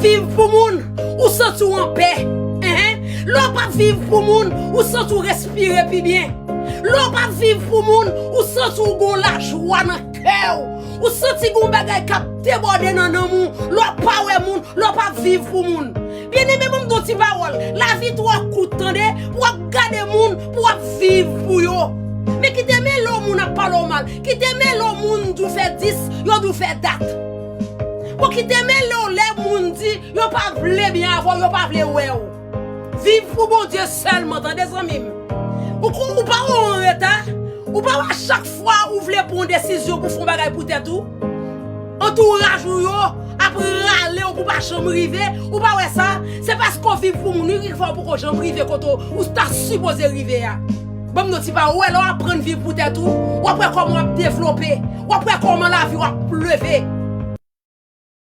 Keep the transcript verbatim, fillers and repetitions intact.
Viv pou moun, ou santi w anpè. Enhen. Lè w pa viv pou moun, ou santi w respire pi byen. Lè w pa viv pou moun, ou santi w gon lajwa nan kè w. Ou santi gon bagay k ap debòde nan nanm ou. Lè w pa wè moun, lè w pa viv pou moun. Byeneme, ban m di w ti pawòl. Lavi twò kout, tande, pou w ap gade moun, pou w ap viv pou yo. Men kite men lè w moun ap pale w mal. Kite men lè w moun di w fè dis, yo di w fè dat. Bon, kite men lè w lè moun di yo pa vle byen avè w, yo pa vle wè w. Viv pou Bondye sèlman, tande zanmi m. Ou, ou pa wè w an reta. Ou pa wè chak fwa ou vle pran yon desizyon pou fè yon bagay pou tèt ou, antouraj ou yo ap rale w pou pa janm rive. Ou pa wè sa? Se paske w viv pou moun wi ki fè w poko janm rive kote w ta sipoze rive a. Ban m di w ti pawòl, lè w aprann viv pou tèt ou, w ap wè kòman w ap devlope, w ap wè kòman lavi w ap leve.